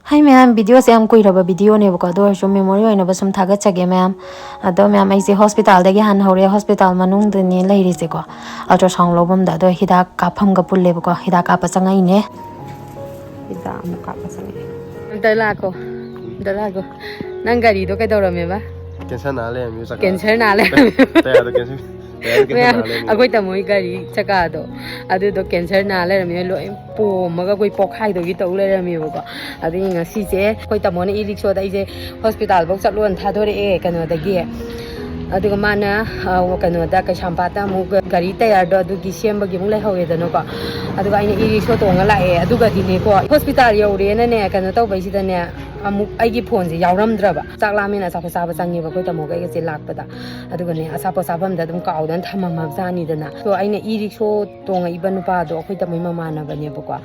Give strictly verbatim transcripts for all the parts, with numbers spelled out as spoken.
ꯍꯥꯏ ꯃꯌꯥꯝ, ꯚꯤꯗꯤꯑꯣꯁꯦ ꯌꯥꯝ ꯀꯨꯏꯔꯕ ꯚꯤꯗꯤꯑꯣꯅꯦꯕꯀꯣ, ꯑꯗꯨ ꯑꯣꯏꯔꯁꯨ ꯃꯦꯃꯣꯔꯤ ꯑꯣꯏꯅꯕ ꯁꯨꯝ ꯊꯥꯒꯠꯆꯒꯦ ꯃꯌꯥꯝ꯫ ꯑꯗꯣ ꯃꯌꯥꯝ, ꯑꯩꯁꯦ ꯍꯣꯁꯄꯤꯇꯥꯜꯗꯒꯤ ꯍꯥꯟꯅ ꯍꯧꯔꯛꯑꯦ, ꯍꯣꯁꯄꯤꯇꯥꯜ ꯃꯅꯨꯡꯗꯅꯦ ꯂꯩꯔꯤꯁꯦꯀꯣ, ꯑꯜꯇ꯭ꯔꯥꯁꯥꯎꯟ ꯂꯧꯐꯝꯗ꯫ ꯑꯗꯣ ꯍꯤꯗꯥꯛ ꯀꯥꯞꯐꯝꯒ ꯄꯨꯜꯂꯦꯕꯀꯣ, ꯍꯤꯗꯥꯛ ꯀꯥꯞꯄ ꯆꯪꯉꯛꯏꯅꯦ꯫ ꯍꯤꯗꯥꯛ ꯑꯃꯨꯛ ꯀꯥꯞꯄ ꯆꯪꯉꯛꯑꯦ꯫ ꯑꯝꯇ ꯂꯥꯛꯀꯣ, ꯑꯝꯇ ꯂꯥꯛꯀꯣ꯫ ꯅꯪ ꯒꯥꯔꯤꯗꯣ ꯀꯩꯗꯧꯔꯝꯃꯦꯕ? ꯀꯦꯟꯁꯔ ꯅꯥ ꯂꯩꯔꯝꯃꯤ ꯆꯀꯥꯗ꯫ ꯀꯦꯟꯁꯔ ꯅꯥ ꯂꯩꯔꯝꯃꯦ꯫ ꯇꯌꯥꯔꯗ ꯀꯦꯟꯁꯔ, ꯇꯌꯥꯔꯗ ꯀꯦꯟꯁꯔ ꯃꯌꯥꯝ, ꯅꯥ ꯂꯩꯔꯝꯃꯤ꯫ ꯑꯩꯈꯣꯏ ꯇꯥꯃꯣꯒꯤ ꯒꯥꯔꯤ ꯆꯀꯥꯗꯣ, ꯑꯗꯨꯗꯣ ꯀꯦꯟꯁꯔ ꯅꯥ ꯂꯩꯔꯝꯃꯦ, ꯂꯣꯏ ꯄꯣꯝꯃꯒ ꯑꯩꯈꯣꯏ ꯄꯣꯛꯈꯥꯏꯗꯧꯒꯤ ꯇꯧ ꯂꯩꯔꯝꯃꯦꯕꯀꯣ꯫ ꯑꯗꯨꯒꯤ ꯉꯁꯤꯁꯦ ꯑꯩꯈꯣꯏ ꯇꯥꯃꯣꯅ ꯏ ꯔꯤꯛꯁꯣꯗ ꯑꯩꯁꯦ ꯍꯣꯁꯄꯤꯇꯥꯜꯐꯧ ꯆꯠꯂꯣꯅ ꯊꯥꯗꯣꯔꯛꯑꯦ ꯀꯩꯅꯣꯗꯒꯤ꯫ ꯑꯗꯨꯒ ꯃꯥꯅ, ꯑ, ꯀꯩꯅꯣꯗ, ꯀꯩꯁꯥꯝꯄꯥꯠꯇ ꯑꯃꯨꯛ ꯒꯥꯔꯤ ꯇꯌꯥꯔꯗꯣ ꯑꯗꯨꯒꯤ ꯁꯦꯝꯕꯒꯤ ꯑꯃꯨꯛ ꯂꯩꯍꯧꯋꯦꯗꯅꯀꯣ꯫ ꯑꯗꯨꯒ ꯑꯩꯅ ꯏ ꯔꯤꯛꯁꯣ ꯇꯣꯡꯉ ꯂꯥꯛꯑꯦ꯫ ꯑꯗꯨꯒꯗꯤꯅꯦꯀꯣ, ꯍꯣꯁꯄꯤꯇꯥꯜ ꯌꯧꯔꯦꯅꯅꯦ, ꯀꯩꯅꯣ ꯇꯧꯕꯩꯁꯤꯗꯅꯦ, ꯑꯃꯨꯛ ꯑꯩꯒꯤ ꯐꯣꯟꯁꯦ ꯌꯥꯎꯔꯝꯗ꯭ꯔꯕ꯫ ꯆꯥꯛ ꯂꯥꯝꯃꯦꯅ ꯑꯆꯥꯄꯣꯠ ꯆꯥꯕ ꯆꯪꯉꯦꯕ ꯑꯩꯈꯣꯏ ꯇꯥꯃꯣꯒ ꯑꯩꯒꯁꯦ ꯂꯥꯛꯄꯗ꯫ ꯑꯗꯨꯒꯅꯦ, ꯑꯆꯥꯄꯣꯠ ꯆꯥꯐꯝꯗ ꯑꯗꯨꯝ ꯀꯥꯎꯗꯅ ꯊꯝꯃꯝꯃꯕꯖꯥꯠꯅꯤꯗꯅ꯫ ꯑꯗꯣ ꯑꯩꯅ ꯏ ꯔꯤꯛꯁꯣ ꯇꯣꯡꯉꯛꯏꯕ ꯅꯨꯄꯥꯗꯣ ꯑꯩꯈꯣꯏ ꯇꯥꯃꯣꯒꯤ ꯃꯃꯥꯟꯅꯕꯅꯦꯕꯀꯣ꯫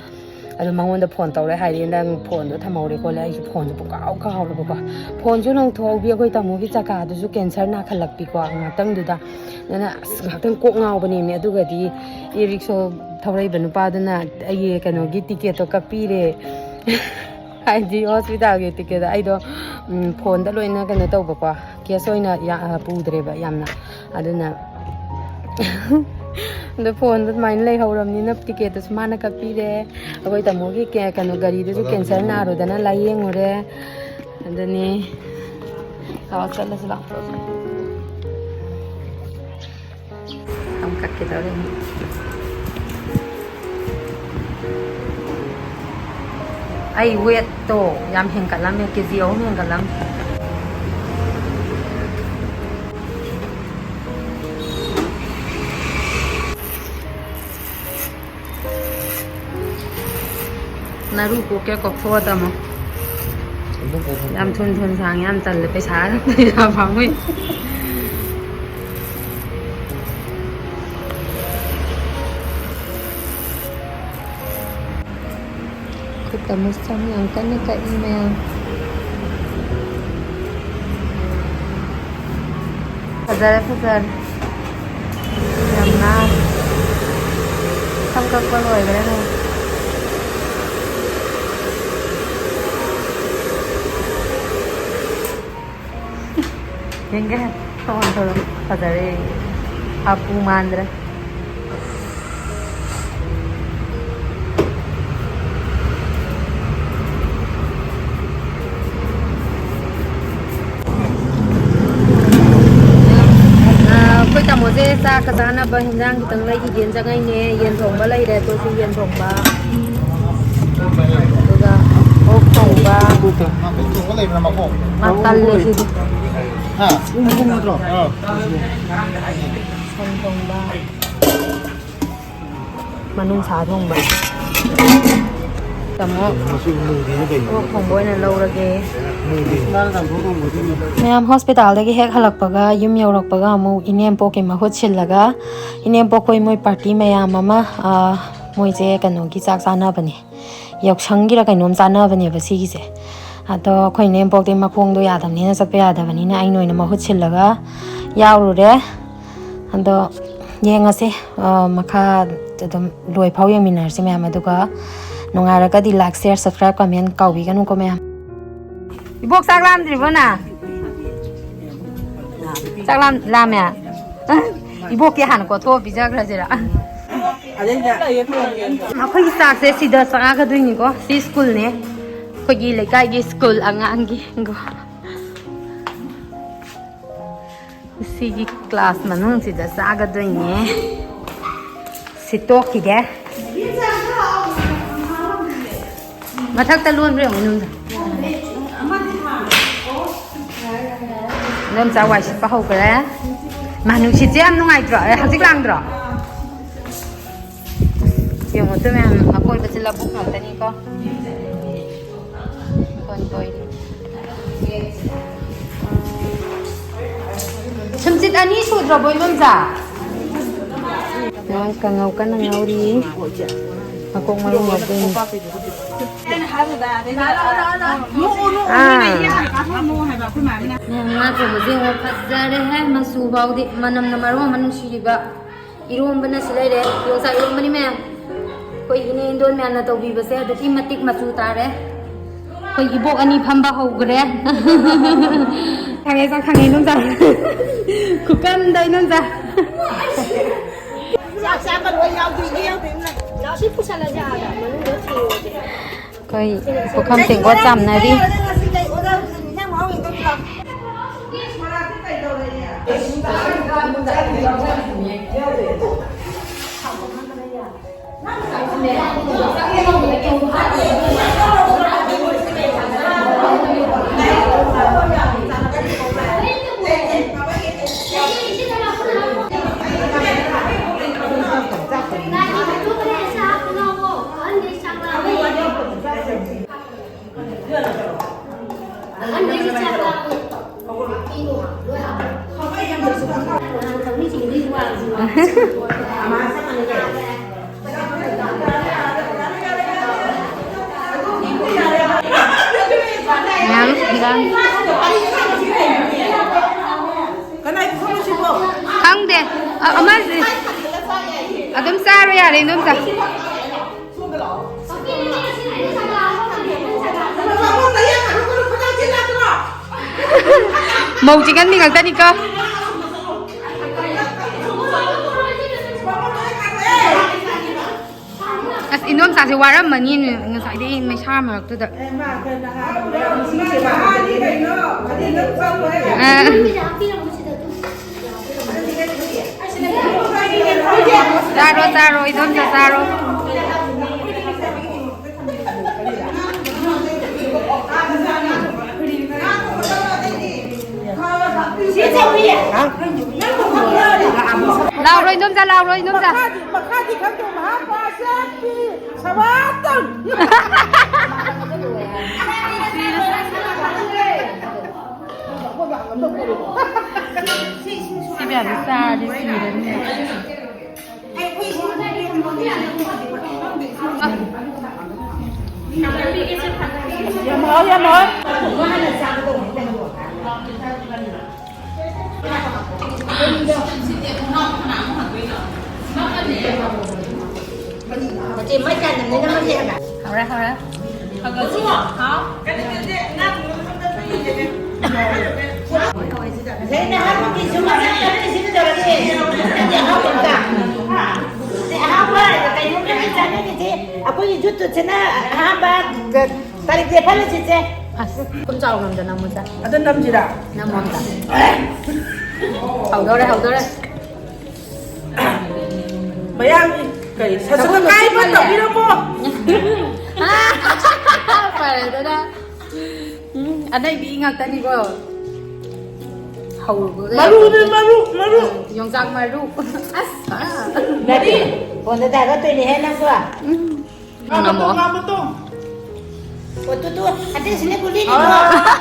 ꯑꯗꯣ ꯃꯉꯣꯟꯗ ꯐꯣꯟ ꯇꯧꯔꯦ ꯍꯥꯏꯔꯦ, "ꯅꯪ ꯐꯣꯟꯗꯣ ꯊꯝꯍꯧꯔꯦ ꯈꯣꯠꯂꯦ", ꯑꯩꯁꯨ ꯐꯣꯟꯗꯣ ꯄꯨꯡꯀꯥꯎ ꯀꯥꯎꯔꯕꯀꯣ꯫ ꯐꯣꯟꯁꯨ ꯂꯪꯊꯣꯛꯍꯧꯕꯤ ꯑꯩꯈꯣꯏ ꯇꯥꯃꯣꯒꯤ ꯆꯀꯥꯗꯨꯁꯨ ꯀꯦꯟꯁꯔ ꯅꯥꯈꯠꯂꯛꯄꯤꯀꯣ ꯉꯥꯛꯇꯪꯗꯨꯗ꯫ ꯑꯗꯨꯅ ꯑꯁ ꯉꯥꯛꯇꯪ ꯀꯣꯛ ꯉꯥꯎꯕꯅꯦꯃꯤ꯫ ꯑꯗꯨꯒꯗꯤ ꯏ ꯔꯤꯛꯁꯣ ꯊꯧꯔꯛꯏꯕ ꯅꯨꯄꯥꯗꯨꯅ ꯑꯩꯒꯤ ꯀꯩꯅꯣꯒꯤ ꯇꯤꯀꯦꯠꯇꯣ ꯀꯛꯄꯤꯔꯦ꯫ ꯍꯥꯏꯗꯤ ꯍꯣꯁꯄꯤꯇꯥꯜꯒꯤ ꯇꯤꯀꯦꯠꯇꯣ ꯑꯩꯗꯣ, ꯎꯝ, ꯐꯣꯟꯗ ꯂꯣꯏꯅ ꯀꯩꯅꯣ ꯇꯧꯕꯀꯣ, ꯀꯦꯁ ꯑꯣꯏꯅ ꯌꯥ-, ꯄꯨꯗ꯭ꯔꯦꯕ ꯌꯥꯝꯅ꯫ ꯑꯗꯨꯅ ꯑꯗꯣ ꯐꯣꯟꯗꯣ ꯑꯗꯨꯃꯥꯏꯅ ꯂꯩꯍꯧꯔꯕꯅꯤꯅ ꯇꯤꯀꯦꯠꯇꯨꯁꯨ ꯃꯥꯅ ꯀꯛꯄꯤꯔꯦ꯫ ꯑꯩꯈꯣꯏ ꯇꯥꯃꯣꯒꯤ ꯀꯦ-, ꯀꯩꯅꯣ, ꯒꯥꯔꯤꯗꯨꯁꯨ ꯀꯦꯟꯁꯔ ꯅꯥꯔꯨꯗꯅ ꯂꯥꯏꯌꯦꯡꯉꯨꯔꯦ꯫ ꯑꯗꯨꯅꯤ꯫ ꯂꯥꯛꯑꯣ, ꯆꯠꯂꯁꯤ ꯂꯥꯛꯑꯣ꯫ ꯁꯝ ꯀꯛꯀꯦ ꯇꯧꯔꯤꯅꯤ꯫ ꯑꯩ ꯋꯦꯠꯇꯣ ꯌꯥꯝ ꯍꯦꯟꯒꯠꯂꯝꯃꯦ, ꯀꯦ ꯖꯤ ꯑꯍꯨꯝ ꯍꯦꯟꯒꯠꯂꯝꯃꯦ꯫ ꯅꯔꯨ ꯀꯣꯛꯀꯦ ꯀꯣꯛꯊꯣꯛꯑ ꯇꯝꯃꯣ꯫ ꯌꯥꯝ ꯊꯨꯟ ꯊꯨꯟ ꯁꯥꯡꯉꯦ, ꯌꯥꯝ ꯇꯜꯂꯦ, ꯄꯩꯁꯥ, ꯄꯩꯁꯥ ꯄꯥꯝꯃꯨꯏ꯫ ꯈꯨꯠꯇ ꯃꯨꯁꯝ ꯌꯥꯝ ꯀꯟꯅ ꯀꯛꯏ ꯃꯌꯥꯝ꯫ ꯐꯖꯔꯦ, ꯐꯖꯔꯦ꯫ ꯌꯥꯝ ꯅꯥꯜꯂꯦ꯫ ꯁꯝ ꯀꯛꯄ ꯂꯣꯏꯈ꯭ꯔꯦ ꯃꯌꯥꯝ꯫ ꯌꯦꯡꯒꯦ꯫ ꯊꯣꯛꯑꯣ, ꯊꯣꯛꯑꯣ꯫ ꯐꯖꯔꯦ꯫ ꯍꯥꯄꯨ ꯃꯥꯟꯗ꯭ꯔꯦ꯫ ꯑ, ꯑꯩꯈꯣꯏ ꯇꯥꯃꯣꯁꯦ ꯆꯥꯛꯀ ꯆꯥꯅꯕ ꯍꯤꯟꯖꯥꯡ ꯈꯤꯇꯪ ꯂꯩꯈꯤꯒꯦꯅ ꯆꯪꯉꯛꯏꯅꯦ꯫ ꯌꯦꯟ ꯊꯣꯡꯕ ꯂꯩꯔꯦ, ꯑꯩꯈꯣꯏꯁꯨ ꯌꯦꯟ ꯊꯣꯡꯕ꯫ ꯑꯗꯨꯒ ꯑꯣꯛ ꯊꯣꯡꯕ꯫ ꯃꯀꯣꯛ ꯊꯣꯡꯕ ꯂꯩꯕ꯭ꯔꯥ, ꯃꯀꯣꯛ? ꯃꯥ ꯇꯜꯂꯦ ꯁꯤꯗꯤ꯫ ꯍꯥ? ꯃꯀꯣꯛ ꯅꯠꯇ꯭ꯔꯣ? ꯑꯥ꯫ ꯁꯟ ꯊꯣꯡꯕ꯫ ꯃꯅꯨꯡ ꯁꯥ ꯊꯣꯡꯕ꯫ ꯇꯥꯃꯣ ꯃꯁꯤ ꯃꯨꯗꯦꯅ ꯀꯩꯅꯣ? ꯑꯣꯛ ꯊꯣꯡꯕ ꯑꯣꯏꯅ ꯂꯧꯔꯒꯦ꯫ ꯃꯨꯗꯦ꯫ ꯃꯌꯥꯝ ꯍꯣꯁꯄꯤꯇꯥꯜꯗꯒꯤ ꯍꯦꯛ ꯍꯜꯂꯛꯄꯒ, ꯌꯨꯝ ꯌꯧꯔꯛꯄꯒ ꯑꯃꯨꯛ ꯏꯅꯦꯝꯄꯣꯛꯀꯤ ꯃꯍꯨꯠ ꯁꯤꯜꯂꯒ, ꯏꯅꯦꯝꯄꯣꯛꯈꯣꯏ ꯃꯣꯏ ꯄꯥꯔꯇꯤ ꯃꯌꯥꯝ ꯑꯃ, ꯑ, ꯃꯣꯏꯁꯦ ꯀꯩꯅꯣꯒꯤ ꯆꯥꯛ ꯆꯥꯅꯕꯅꯦ, ꯌꯥꯎꯁꯪꯒꯤꯔ ꯀꯩꯅꯣꯝ ꯆꯥꯅꯕꯅꯦꯕ ꯁꯤꯒꯤꯁꯦ꯫ ꯑꯗꯣ ꯑꯩꯈꯣꯏ ꯏꯅꯦꯝꯄꯣꯛꯇꯤ ꯃꯈꯣꯡꯗꯣ ꯌꯥꯗꯕꯅꯤꯅ ꯆꯠꯄ ꯌꯥꯗꯕꯅꯤꯅ ꯑꯩꯅ ꯑꯣꯏꯅ ꯃꯍꯨꯠ ꯁꯤꯜꯂꯒ ꯌꯥꯎꯔꯨꯔꯦ꯫ ꯑꯗꯣ ꯌꯦꯡꯉꯁꯦ, ꯑ, ꯃꯈꯥ ꯑꯗꯨꯝ ꯂꯣꯏꯐꯥꯎ ꯌꯦꯡꯃꯤꯟꯅꯔꯁꯤ ꯃꯌꯥꯝ꯫ ꯑꯗꯨꯒ ꯅꯨꯡꯉꯥꯏꯔꯒꯗꯤ like, share, subscribe, comment ꯀꯥꯎꯕꯤꯒꯅꯨꯀꯣ ꯃꯌꯥꯝ꯫ ꯏꯕꯣꯛ, ꯆꯥꯛ ꯂꯥꯝꯗ꯭ꯔꯤꯕꯣ ꯅꯪ? ꯆꯥꯛ ꯂꯥꯝ-, ꯂꯥꯝꯃꯦ? ꯏꯕꯣꯛꯀꯤ ꯍꯥꯟꯅ ꯀꯣꯠꯊꯣꯛꯑ ꯄꯤꯖꯈ꯭ꯔꯁꯤꯔ? ꯑꯩꯈꯣꯏꯒꯤ ꯆꯥꯛꯁꯦ ꯁꯤꯗ ꯆꯥꯒꯗꯣꯏꯅꯤꯀꯣ꯫ ꯁꯤ ꯁ꯭ꯀꯨꯜꯅꯦ, ꯑꯩꯈꯣꯏꯒꯤ ꯂꯩꯀꯥꯏꯒꯤ ꯁ꯭ꯀꯨꯜ ꯑꯉꯥꯡꯒꯤ꯫ ꯁꯤꯒꯤ ꯀ꯭ꯂꯥꯁ ꯃꯅꯨꯡꯁꯤꯗ ꯆꯥꯒꯗꯣꯏꯅꯦ꯫ ꯁꯤ ꯇꯣꯛꯈꯤꯒꯦ꯫ ꯃꯊꯛꯇ ꯂꯣꯟꯕ꯭ꯔꯥ ꯌꯦꯡꯉꯨ ꯃꯅꯨꯡꯗ꯫ ꯏꯗꯣꯝꯆꯥ ꯋꯥꯏ ꯁꯤꯠꯄ ꯍꯧꯈ꯭ꯔꯦ꯫ ꯃꯥ, ꯅꯨꯡꯁꯤꯠꯁꯦ ꯌꯥꯝ ꯅꯨꯡꯉꯥꯏꯇ꯭ꯔꯣ? ꯑꯦ, ꯍꯧꯖꯤꯛ ꯂꯥꯡꯗ꯭ꯔꯣ? ꯌꯦꯡꯉꯨ ꯇꯨ ꯃꯌꯥꯝ, ꯑꯀꯣꯏꯕꯁꯦ ꯂꯧꯕꯨꯛ ꯉꯥꯛꯇꯅꯤꯀꯣ꯫ ꯀꯣꯟ ꯀꯣꯏꯔꯤ꯫ ꯁꯨꯝꯆꯤꯠ ꯑꯅꯤ ꯁꯨꯗ꯭ꯔꯕꯣ, ꯏꯗꯣꯝꯆꯥ? ꯅꯣꯏ ꯀꯥꯡꯉꯧ ꯀꯟꯅ ꯉꯧꯔꯤ꯫ ꯃꯀꯣꯛ ꯃꯔꯨ ꯉꯧꯗꯣꯏꯅꯤ꯫ ꯑꯥ꯫ ꯉꯥ ꯊꯣꯡꯕꯁꯦ ꯌꯦꯡꯉꯣ, ꯐꯖꯔꯦꯍꯦ, ꯃꯆꯨ ꯐꯥꯎꯗꯤ꯫ ꯃꯅꯝꯅ ꯃꯔꯣꯟ ꯑꯃ ꯅꯨꯡꯁꯤꯔꯤꯕ꯫ ꯏꯔꯣꯝꯕꯅ ꯁꯤ ꯂꯩꯔꯦ, ꯌꯣꯡꯆꯥꯛ ꯏꯔꯣꯝꯕꯅꯤ ꯃꯌꯥꯝ꯫ ꯑꯩꯈꯣꯏ ꯏꯅꯦ ꯏꯟꯗꯣꯟ ꯃꯌꯥꯝꯅ ꯇꯧꯕꯤꯕꯁꯦ ꯑꯗꯨꯛꯀꯤ ꯃꯇꯤꯛ ꯃꯆꯨ ꯇꯥꯔꯦ꯫ ꯑꯩꯈꯣꯏ ꯏꯕꯣꯛ ꯑꯅꯤ ꯐꯝꯕ ꯍꯧꯈ꯭ꯔꯦ꯫ ꯈꯪꯉꯦ, ꯆꯥꯛ ꯈꯪꯉꯦ, ꯏꯗꯣꯝꯆꯥ꯫ ꯈꯨꯀꯟꯗ, ꯏꯗꯣꯝꯆꯥ꯫ ꯆꯥꯛ ꯆꯥꯕ ꯂꯣꯏ ꯌꯥꯎꯗ꯭ꯔꯤꯌꯦ꯫ ꯂꯥꯎꯁꯤ ꯄꯨꯁꯜꯂꯁꯦ ꯑꯥꯗ, ꯃꯅꯨꯡꯗ ꯊꯤꯔꯨꯔꯁꯦ꯫ ꯑꯩꯈꯣꯏ ꯄꯨꯈꯝ ꯇꯦꯡꯀꯣꯠ ꯆꯥꯝꯅꯔꯤ꯫ ꯉꯁꯤ ꯀꯩ ꯑꯣꯗꯔ ꯏꯟꯖꯥꯡ ꯃꯍꯥꯎ ꯌꯦꯡꯗꯧꯁꯤ ꯂꯥꯎ꯫ ꯌꯥꯝ, ꯌꯥꯝ꯫ ꯈꯪꯗꯦ꯫ ꯑ-, ꯑꯃꯁꯦ ꯑꯗꯨꯝ ꯆꯥꯔꯣ ꯌꯥꯔꯦ, ꯏꯗꯣꯝꯆꯥ꯫ ꯃꯧ ꯆꯤꯡꯒꯟꯕꯤ ꯉꯥꯛꯇꯅꯤꯀꯣ꯫ ꯑꯁ, ꯏꯗꯣꯝꯆꯥꯁꯦ ꯋꯥꯔꯝꯃꯅꯤ ꯉꯁꯥꯏꯗꯩ ꯃꯩꯁꯥ ꯃꯔꯛꯇꯨꯗ꯫ ꯑ꯫ ꯆꯥꯔꯣ, ꯆꯥꯔꯣ, ꯏꯗꯣꯝꯆꯥ, ꯆꯥꯔꯣ꯫ ꯂꯥꯎꯔꯣ, ꯏꯗꯣꯝꯆꯥ, ꯂꯥꯎꯔꯣ, ꯏꯗꯣꯝꯆꯥ꯫ ꯃꯈꯥꯗꯤ, ꯃꯈꯥꯗꯤ ꯈꯪꯗꯦ, ꯃꯍꯥꯛ ꯄꯥꯁꯦ꯫ ꯁꯕꯥꯇꯪ! ꯁꯤ ꯃꯌꯥꯝꯁꯦ ꯆꯥꯔꯗꯤ ꯁꯤꯔꯅꯤ꯫ ꯌꯥꯝ ꯍꯥꯎ, ꯌꯥꯝ ꯍꯥꯎ꯫ ꯃꯆꯦ, ꯃꯩ ꯀꯌꯥ ꯅꯝꯃꯦ ꯅꯝꯃꯒꯦ ꯍꯥꯏꯕ? ꯍꯧꯔꯦ, ꯍꯧꯔꯦ꯫ ꯍꯥꯎ꯫ ꯀꯩꯅꯣ ꯇꯧꯗꯦ, ꯉꯥ ꯊꯣꯡꯕ ꯃꯇꯝꯗ ꯑꯩꯈꯣꯏ ꯌꯦꯡꯒꯦ꯫ ꯉꯁꯥꯏ ꯅꯍꯥꯟꯃꯨꯛꯀꯤꯁꯨ ꯃꯁꯛ ꯈꯪꯉꯤꯁꯤꯅ ꯇꯧꯔꯒꯦ꯫ ꯅꯪꯒꯤ ꯑꯍꯥꯎꯕ ꯑꯝꯇ꯫ ꯁꯤ ꯑꯍꯥꯎꯕ ꯀꯩꯅꯣꯝꯇ ꯆꯥꯅꯤꯡꯉꯤꯁꯤ꯫ ꯑꯩꯈꯣꯏꯒꯤ ꯌꯨꯠꯇꯨꯁꯤꯅ ꯑꯍꯥꯟꯕ ꯇꯥꯔꯤꯛ ꯂꯦꯞꯍꯜꯂꯁꯤꯁꯦ꯫ ꯑꯁ, ꯈꯨꯝ ꯆꯥꯎ ꯉꯝꯗꯅ ꯑꯃꯨꯛ ꯆꯥ꯫ ꯑꯗꯨ ꯅꯝꯁꯤꯔꯥ? ꯅꯝꯃꯣ ꯑꯝꯇ꯫ ꯍꯧꯗꯧꯔꯦ, ꯍꯧꯗꯧꯔꯦ꯫ ꯃꯌꯥꯝꯒꯤ ꯀꯔꯤ ꯁꯠ ꯁꯠ ꯀꯥꯏꯕ ꯇꯧꯕꯤꯔꯝꯃꯣ꯫ ꯐꯔꯦ ꯑꯗꯨꯅ꯫ ꯎꯝ, ꯑꯅꯩꯕꯤ ꯉꯥꯛꯇꯅꯤꯀꯣ꯫ ꯍꯧꯔꯨꯕꯒ ꯃꯔꯨꯅꯦ, ꯌꯥꯄꯣꯠꯇꯦ꯫ ꯃꯔꯨ, ꯃꯔꯨ꯫ ꯎꯝ, ꯌꯣꯡꯆꯥꯛ ꯃꯔꯨ꯫ ꯑꯁ꯫ ꯅꯠꯇꯦ, ꯐꯣꯟꯗ ꯊꯥꯒꯠꯇꯣꯏꯅꯦꯍꯦ ꯅꯪꯁꯨ꯫ ꯎꯝ꯫ ꯉꯥ ꯃꯇꯣꯡ, ꯉꯝꯃꯣ꯫ ꯉꯥ ꯃꯇꯣꯡ꯫ ꯑꯣ, ꯇꯨ, ꯇꯨ, ꯑꯇꯩꯁꯤꯅ ꯒꯨꯂꯤꯅꯤꯀꯣ꯫ ꯑꯥ꯫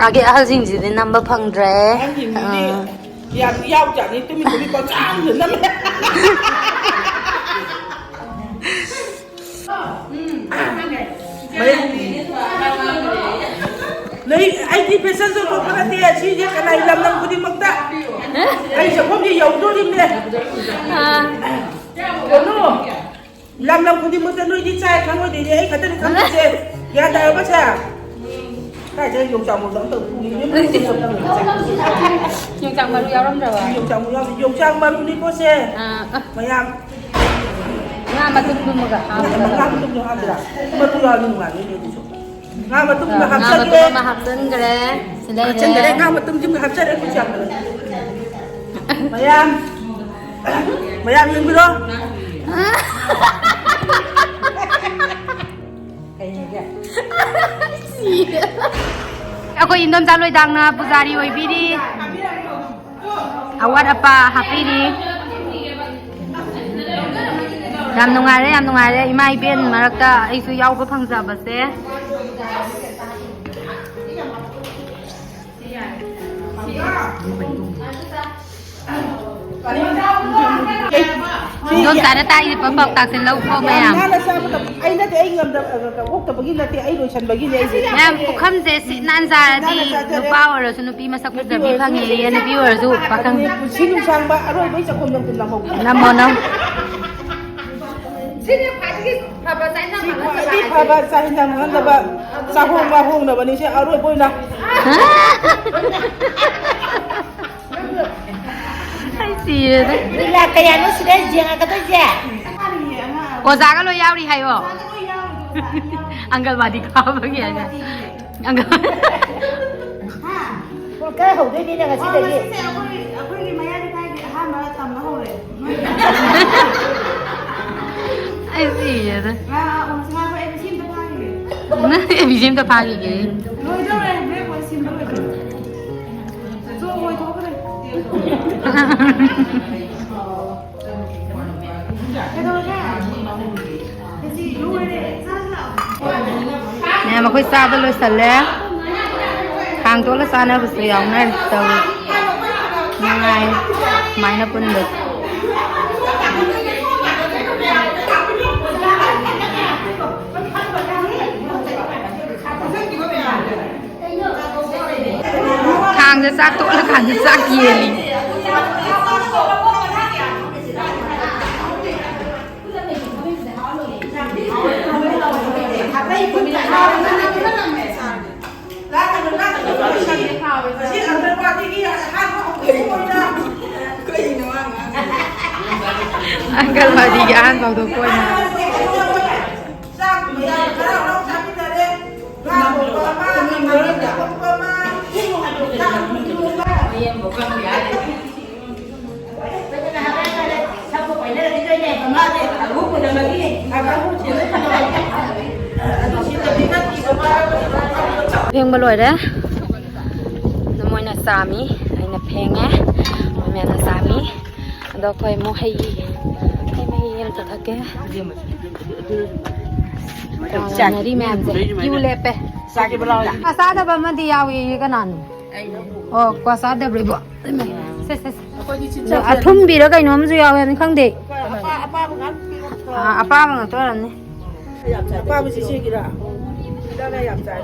ꯑꯥꯒꯤ ꯑꯍꯜꯁꯤꯡꯁꯤꯗꯤ ꯅꯝꯕ ꯐꯪꯗ꯭ꯔꯦ꯫ ꯑꯍꯜꯁꯤꯡꯁꯤꯗꯤ ꯑꯥ꯫ ꯌꯥꯝ ꯌꯥꯎꯖꯥꯠꯅꯤ, ꯇꯨꯃꯤꯟ ꯇꯨꯃꯤꯟ ꯄꯪꯆꯥꯝꯗ ꯅꯝꯃꯦ꯫ ꯂꯩ, ꯑꯩꯗꯤ ꯐꯦꯁꯟ ꯁꯣ ꯊꯣꯛꯄ ꯅꯠꯇꯦ, ꯁꯤꯁꯦ ꯀꯅꯥꯏ ꯂꯝꯗꯝ ꯈꯨꯗꯤꯡꯃꯛꯇ ꯑꯩ ꯆꯥꯛꯈꯨꯝꯁꯦ ꯌꯧꯗꯣꯔꯤꯕꯅꯦ꯫ ꯑꯥ꯫ ꯀꯩꯅꯣ, ꯂꯝ ꯂꯝ ꯈꯨꯗꯤꯡꯃꯛꯇ ꯅꯣꯏꯗꯤ ꯆꯥꯏ ꯈꯪꯉꯣꯏꯗꯣꯏꯅꯦ, ꯑꯩ ꯈꯛꯇꯅꯤ ꯈꯪꯗꯣꯏꯁꯦ꯫ ꯒ꯭ꯌꯥꯟ ꯇꯥꯔꯕ ꯁꯦ? ꯀꯥꯏꯗꯩ ꯌꯣꯡꯆꯥꯛ ꯃꯔꯨꯗꯣ ꯑꯝꯇ ꯄꯨꯒꯦ꯫ ꯌꯣꯡꯆꯥꯛ ꯃꯔꯨ ꯌꯥꯎꯔꯝꯗ꯭ꯔꯕ? ꯌꯣꯡꯆꯥꯛ ꯃꯔꯨ ꯌꯥꯎꯗꯦ꯫ ꯌꯣꯡꯆꯥꯛ ꯃꯔꯨꯅꯤꯀꯣ ꯁꯦ꯫ ꯑꯥ, ꯑꯥ꯫ ꯃꯌꯥꯝ꯫ ꯉꯥ ꯃꯇꯨꯝꯗꯨꯃꯒ ꯍꯥꯞꯄꯒ꯫ ꯉꯥ ꯃꯇꯨꯝꯗꯣ ꯍꯥꯞꯄꯤꯔꯥ? ꯃꯔꯨ ꯌꯥꯎꯔꯗꯤ ꯅꯨꯡꯉꯥꯏꯔꯣꯏꯅꯦ ꯑꯗꯨꯁꯨ꯫ ꯉꯥ ꯃꯇꯨꯝꯗꯣ ꯉꯥ ꯃꯇꯨꯝ ꯍꯥꯞꯆꯒꯦ꯫ ꯑꯃ ꯍꯥꯞꯆꯤꯟꯈ꯭ꯔꯦ꯫ ꯁꯤ ꯂꯩꯔꯦ꯫ ꯍꯥꯞꯆꯤꯟꯈꯔꯦ, ꯉꯥ ꯃꯇꯨꯝꯁꯤꯃ ꯍꯥꯞꯆꯔꯦ, ꯑꯩꯈꯣꯏ ꯆꯥꯛꯄꯗ꯫ ꯃꯌꯥꯝ, ꯃꯌꯥꯝ ꯌꯦꯡꯕꯤꯔꯣ꯫ ꯀꯩ ꯍꯥꯏꯒꯦ? ꯑꯩꯈꯣꯏ ꯏꯟꯗꯣꯝꯆꯥ ꯂꯣꯏꯗꯥꯡꯅ ꯄꯨꯖꯥꯔꯤ ꯑꯣꯏꯕꯤꯔꯤ꯫ ꯑꯋꯥꯠ ꯑꯄꯥ ꯍꯥꯞꯄꯤꯔꯤ꯫ ꯌꯥꯝ ꯅꯨꯡꯉꯥꯏꯔꯦ, ꯌꯥꯝ ꯅꯨꯡꯉꯥꯏꯔꯦ꯫ ꯏꯃꯥ ꯏꯕꯦꯟ ꯃꯔꯛꯇ ꯑꯩꯁꯨ ꯌꯥꯎꯕ ꯐꯪꯖꯕꯁꯦ꯫ ꯏꯟꯗꯣꯝꯆꯥꯅ ꯇꯥꯛꯏꯕ ꯄꯥꯎꯇꯥꯛꯁꯦ ꯂꯧꯀꯣ ꯃꯌꯥꯝ꯫ ꯅꯥꯟꯅ ꯆꯥꯕ ꯇꯝꯃꯨ꯫ ꯑꯩ ꯅꯠꯇꯦ, ꯑꯩ ꯉꯝꯗ-, ꯑꯣꯛꯇꯕꯒꯤ ꯅꯠꯇꯦ, ꯑꯩ ꯂꯣꯏꯁꯟꯕꯒꯤ ꯂꯩꯁꯦ꯫ ꯃꯌꯥꯝ ꯄꯨꯈꯝꯁꯦ ꯁꯤꯠ ꯅꯥꯟ ꯆꯥꯔꯗꯤ ꯅꯨꯄꯥ ꯑꯣꯏꯔꯁꯨ ꯅꯨꯄꯤ ꯃꯁꯛ ꯐꯖꯕꯤ ꯐꯪꯉꯦꯌꯦ, ꯅꯨꯄꯤ ꯑꯣꯏꯔꯁꯨ ꯄꯥꯈꯪ꯫ ꯄꯨꯟꯁꯤ ꯅꯨꯡꯁꯥꯡꯕ ꯑꯔꯣꯏꯕꯩ ꯆꯥꯛꯈꯨꯝ ꯅꯪ ꯅꯝꯍꯧꯒꯦ꯫ ꯅꯝꯃꯣ, ꯅꯝ꯫ ꯁꯤꯅꯦ ꯈ꯭ꯋꯥꯏꯗꯒꯤ ꯐꯕ ꯆꯥꯛ ꯏꯟꯁꯥꯡ ꯁꯤ ꯃꯥꯟꯅꯗꯕ ꯈ꯭ꯋꯥꯏꯗꯒꯤ ꯍꯥꯏꯁꯦ꯫ ꯐꯕ ꯆꯥꯛ ꯏꯟꯁꯥꯡ ꯃꯥꯟꯅꯗꯕ ꯆꯥꯛꯍꯣꯡꯕ ꯍꯣꯡꯅꯕꯅꯤ ꯁꯤ ꯑꯔꯣꯏꯕ ꯑꯣꯏꯅ꯫ ꯑꯩ ꯁꯤꯔꯦꯗ꯫ ꯂꯤꯂꯥ ꯀꯌꯥꯅꯣ ꯁꯤꯗ ꯌꯦꯡꯉꯛꯀꯗꯣꯏꯁꯦ? ꯑꯣꯖꯥꯒ ꯂꯣꯏ ꯌꯥꯎꯔꯤ ꯍꯥꯏꯌꯣ꯫ ꯑꯪꯒꯜꯋꯥꯗꯤ ꯀꯥꯕꯒꯤ ꯍꯥꯏꯅ꯫ ꯑꯪꯒꯜ- ꯍꯥ? ꯁ꯭ꯀꯨꯜ ꯀꯥꯏ ꯍꯧꯗꯣꯏꯅꯤꯅ ꯑꯣ, ꯉꯁꯤꯗꯒꯤ꯫ ꯉꯁꯤꯁꯦ ꯑꯩꯈꯣꯏ, ꯑꯩꯈꯣꯏꯒꯤ ꯃꯌꯥꯏ ꯂꯩꯀꯥꯏꯒꯤ ꯑꯍꯥꯟꯕ ꯇꯝꯕ ꯍꯧꯔꯦ꯫ ꯑꯩ ꯁꯤꯔꯦꯗ꯫ ꯑꯥ, ꯑꯥ, ꯑꯣ, ꯉꯥꯏꯈꯣ, ꯑꯩ ꯉꯁꯤ ꯑꯝꯇ ꯐꯥꯈꯤꯒꯦ꯫ ꯅꯪ ꯑꯦ ꯕꯤ ꯁꯤ ꯑꯝꯇ ꯐꯥꯈꯤꯒꯦ꯫ ꯂꯣꯏꯗꯧꯔꯦ, ꯕ꯭ꯔꯦꯛ ꯂꯣꯏ ꯁꯤꯟꯕ ꯂꯣꯏꯗꯧꯔꯦ꯫ ꯆꯣ, ꯂꯣꯏꯊꯣꯛꯈ꯭ꯔꯦ꯫ ꯀꯩꯗꯧꯔꯒꯦ? ꯀꯦꯖꯤ ꯂꯣꯏꯔꯦ꯫ ꯆꯥꯁꯤ ꯂꯥꯛꯑꯣ꯫ ꯃꯌꯥꯝ ꯑꯩꯈꯣꯏ ꯆꯥꯕ ꯂꯣꯏꯁꯜꯂꯦ꯫ ꯈꯥꯡ ꯇꯣꯠꯂ ꯆꯥꯅꯕꯁꯨ ꯌꯥꯎꯅꯔꯦ ꯇꯧꯔꯤ꯫ ꯅꯨꯡꯉꯥꯏ ꯁꯨꯃꯥꯏꯅ ꯄꯨꯟꯕꯁꯦ꯫ ꯈꯥꯡꯗ ꯆꯥꯛ ꯇꯣꯠꯂꯀꯥꯟꯗ ꯆꯥꯛ ꯌꯦꯜꯂꯤ꯫ ꯑꯪꯒꯜꯋꯥꯗꯤꯒꯤ ꯑꯍꯥꯟꯕ ꯍꯧꯗꯣꯛꯄ ꯑꯣꯏꯅ꯫ ꯐꯦꯡꯕ ꯂꯣꯏꯔꯦ꯫ ꯑꯗꯨ ꯃꯣꯏꯅ ꯆꯥꯝꯃꯤ, ꯑꯩꯅ ꯐꯦꯡꯉꯦ, ꯃꯣꯏ ꯃꯌꯥꯝꯅ ꯆꯥꯝꯃꯤ꯫ ꯑꯗꯣ ꯑꯩꯈꯣꯏ ꯑꯃꯨꯛ ꯍꯩ, ꯍꯩ ꯃꯍꯤ ꯑꯝꯇ ꯊꯛꯀꯦ꯫ ꯀ꯭ꯋꯥ ꯉꯥꯡꯅꯔꯤ ꯃꯌꯥꯝꯁꯦ꯫ ꯀ꯭ꯌꯨ ꯂꯦꯞꯄꯦ꯫ ꯀ꯭ꯋꯥ ꯆꯥꯗꯕ ꯑꯃꯗꯤ ꯌꯥꯎꯏ, ꯀꯅꯥꯅꯣ? ꯑꯣ, ꯀ꯭ꯋꯥ ꯆꯥꯗꯕ꯭ꯔꯣ ꯏꯕꯣ? ꯁꯦ, ꯁꯦ, ꯁꯦ꯫ ꯑꯗꯣ ꯑꯊꯨꯝꯕꯤꯔ ꯀꯩꯅꯣꯝꯁꯨ ꯌꯥꯎꯋꯦ ꯍꯥꯏꯕꯅꯤ, ꯈꯪꯗꯦ꯫ ꯑꯥ, ꯑꯄꯥꯕ ꯉꯥꯛꯇ ꯑꯣꯏꯔꯝꯅꯤ꯫ ꯑꯄꯥꯕꯁꯤ ꯁꯤꯒꯤꯔꯥ? ꯍꯤꯗꯥꯛꯅ ꯌꯥꯝ ꯆꯥꯏ꯫